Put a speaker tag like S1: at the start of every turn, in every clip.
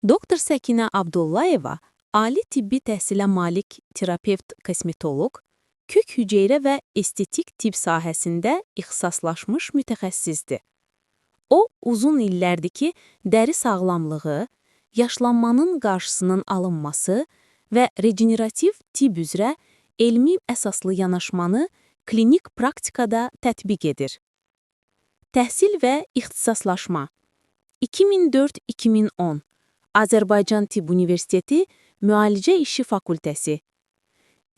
S1: Doktor Səkinə Abdullayeva ali tibbi təhsilə malik terapevt kosmetoloq, kök hüceyrə və estetik tibb sahəsində ixtisaslaşmış mütəxəssisdir. O, uzun illərdir ki, dəri sağlamlığı, yaşlanmanın qarşısının alınması və regenerativ tibb üzrə elmi əsaslı yanaşmanı klinik praktikada tətbiq edir. Təhsil və ixtisaslaşma. 2004-2010 Azərbaycan Tibb Universiteti Müalicə İşi Fakültəsi.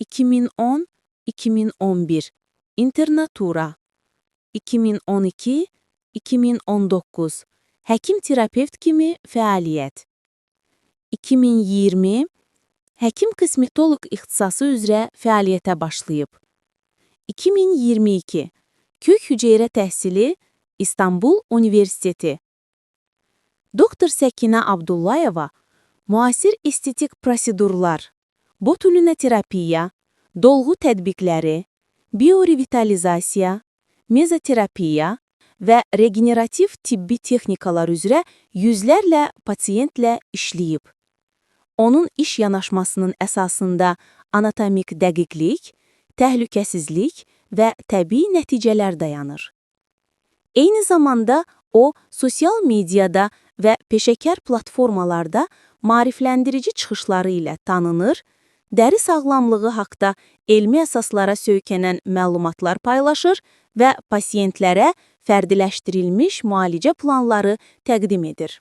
S1: 2010-2011 Internatura. 2012-2019 Həkim terapevt kimi fəaliyyət. 2020 Həkim kosmetoloq ixtisası üzrə fəaliyyətə başlayıb. 2022 Kök hüceyrə təhsili, İstanbul Universiteti. Doktor Səkinə Abdullayeva müasir estetik prosedurlar, botulinoterapiya, dolğu tətbiqləri, biorevitalizasiya, mezoterapiya və regenerativ tibbi texnikalar üzrə yüzlərlə pasientlə işləyib. Onun iş yanaşmasının əsasında anatomik dəqiqlik, təhlükəsizlik və təbii nəticələr dayanır. Eyni zamanda o, sosial mediada və peşəkar platformalarda maarifləndirici çıxışları ilə tanınır, dəri sağlamlığı haqda elmi əsaslara söykənən məlumatlar paylaşır və pasientlərə fərdiləşdirilmiş müalicə planları təqdim edir.